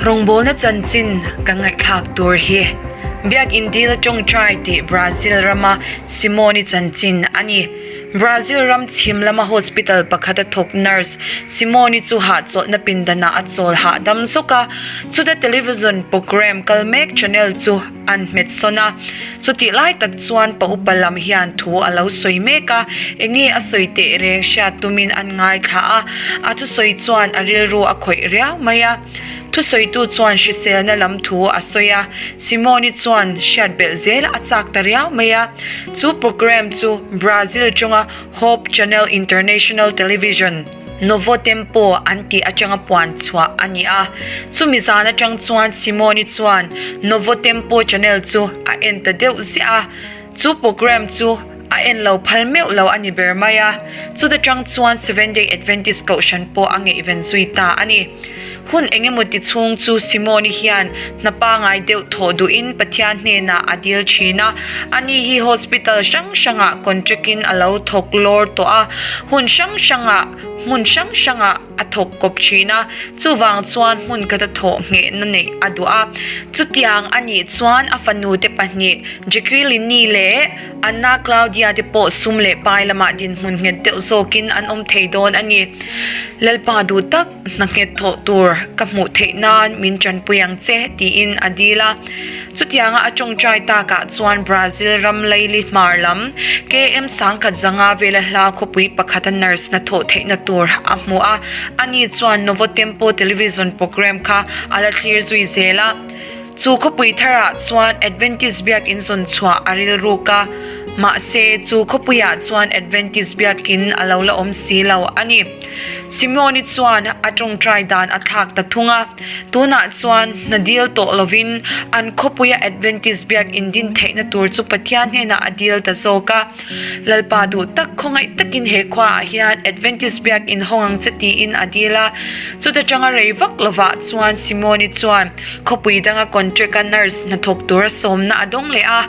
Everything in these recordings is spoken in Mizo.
Rawngbawlna chanchin kan ngaihthlak tur hi Biakin Dil Tawngtai tih Brazil rama Simone-i chanchin a ni. Brazil ram chhim lama hospital pakhata thawk nurse Simone-i chu hahchawlhna pindanah a chawl hahdam zawk a, chuta television programme kal mek channel chu an hmet sawn a. Chutih lai tak chuan pa upa lam hian thu a lo sawi mek a, eng nge a sawi teh reng hriat tumin an ngaithla a, a thusawi chuan a rilru a khawih riau mai a. Thusawitu chuan hriselna lam thu a sawi a, Simone-i chuan hriat belh zel a chak ta riau mai a. Chu programme chu Brazil chunga Hope Channel International Television, Novo Tempo an tih atanga puan chhuah a ni a. Chumi zan atang chuan Simone-i chuan Novo Tempo channel chu a en ta deuh ziah a. Chu programme chu a en lo phal meuh lo a ni ber mai a. Chuta tang chuan Seventh Day Adventist kohhran pawh a ngaihven zui ta a ni. Hun eng emaw ti chhung chu Simone-i hian hna pangai deuh thawh duhin Pathian hnenah a dil thin a. Ani hi hospital hrang hrangah contract-in a lo thawk lawr tawh a, hun hrang hrangah hmun hrang hrangah a thawk kawp thin a, chuvang chuan hmun khata thawh nghehna neih a duh a. Chutiang a nih chuan a fanute pahnih Jacqueline-i leh Anna Claudia te pawh sum leh pai lamah dinhmun nghet deuh zawkin an awm thei dawn a ni. Lalpa duh tak. Hna nghet thawh tur ka hmuh theih nan min tanpui ang che, tiin a dil a. Chutianga a tawngtai takah chuan Brazil ram laili hmar lam KM sangkhat zanga vela hla khawpui pakhata nurse hna thawh theihna tur a hmu a. Ani chuan Novo Tempo television programme kha a la thlir zui zel a. Chu khawpui tharah chuan Adventist biakinn zawn chhuah a rilruk a, mahse chu khawpuiah chuan Adventist biakinn a lo la awm si lo a ni. Simeon-i chuan a tawngtai dan a thlak ta thung a, tunah chuan hna dil tawh lovin an khawpuia Adventist biakinn din theihna tur chu Pathian hnenah a dil ta zawk a. Lalpa duh tak khawngaih takin he khuaah hian Adventist biakinn hawng ang che tiin a dil a. Chuta tanga rei vak lovah chuan Simeon-i chuan Khawpui danga contract-a nurse hnathawk tura sawmna a dawng leh a,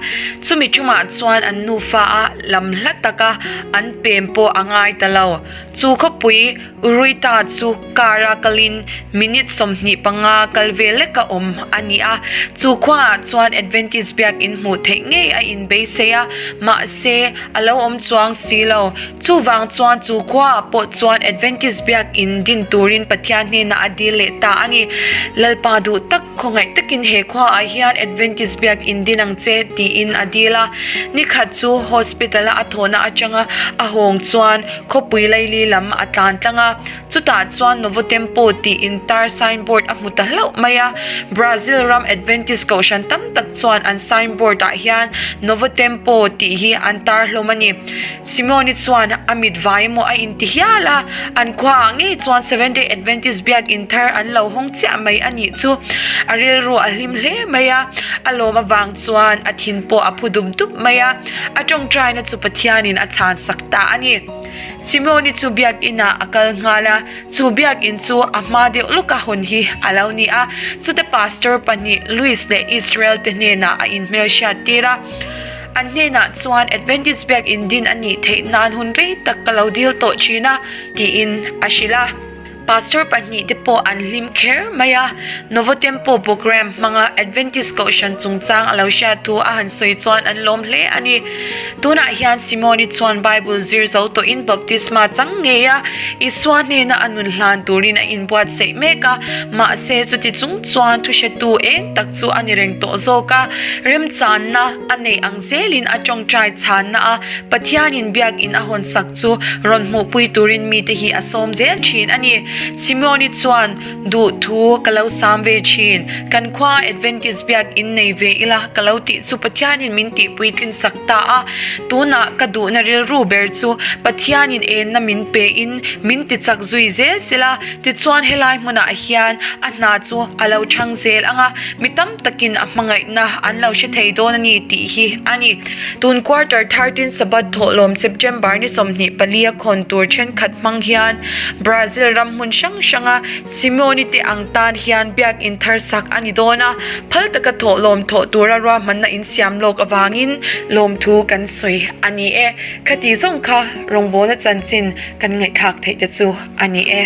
chumi tumah chuan an nufa a lam hla taka an pem pawh a ngai ta lo. Chu khawpui Uruita chu car-a kalin minute 25 kal ve leka awm a ni a, chu khuaah chuan Adventist biakin hmuh theih ngei a inbeisei a, mahse a lo awm chuang si lo. Chuvang chuan chu khuaah pawh chuan Adventist biakin din turin Pathian hnenah a dil leh ta a ni. Lalpa duh tak khawngaih takin he khuaah hian Adventist biakin din ang che tiin a dil a. Nikhat chu hospital-a a thawhna atanga a hawng chuan khawpui laili lam a tlan tlang a. Chutah chuan Novo Tempo tih intar signboard a hmu ta hlauh mai a. Brazil ram Adventist kohhran tam tak chuan an signboard ah hian Novo Tempo tih hi an tar hlawm a ni. Simeon-i chuan a mit vai emaw a inti hial a, an khuaah ngei chuan Seventh Day Adventist biak inthar an lo hawng chiah mai a nih chu. A rilru a hlim hle mai a, a lawm avang chuan a thin pawh a phu dup dup mai a, a tawngtaina chu Pathianin a chhansak ta a ni. Simeon-i chu biakinah a kal nghal a, chu biakin chu a hma deuh lawka hawn hi a lo ni a, chute pastor pahnih Luis leh Israel te hnenah a inhmelhriat tir a. An hnenah chuan Adventist biakin din a nih theih nan hun rei tak ka lo dil tawh thin a, tiin a hrilh a. Pastor pahnihte pawh an hlim kher mai a, Novo Tempo programme hmanga Adventist Kohhran chungchang a lo hriat thu a han sawi chuan an lawm hle a ni. Tunah hian Simone-i chuan Bible zir zo tawhin baptisma chang ngei a, Isua hnena a nun hlan turin a inbuatsaih mek a, mahse chuti chung chuan thuhretu eng tak chu a ni reng tawh zawk a, remchanna a neih ang zelin a tawngtai chhanna a Pathianin biakin a hawn sak chu rawn hmuhpui turin mite hi a sawm zel thin a ni. Simeon-i chuan, Duh thu ka lo sam ve thin. Kan khua Adventist biakin nei ve ila ka lo tih chu Pathianin min tihpui tlin sak ta a. Tunah ka duhna rilru ber chu Pathianin enna min pein min tichak zui zel sela, tichuan helai hmunah hian a hna chu a lo chhang zel ang a, mi tam takin a hmangaihna an lo hre thei dawn a ni tih hi a ni. Tun quarter 13 Sabbath thawhlawm September ni 24 a khawn tur thenkhat hmang hian Brazil ram hmun hrang hranga Simeon-i te ang tan hian biakin thar sak a ni dawn a, phal taka thawhlawm thawh tura ruahmanna insiam lawk avangin lawmthu kan sawi a ni e. Khati zawng kha rawngbawlna chanchin kan ngaihthlak theih te chu a ni e.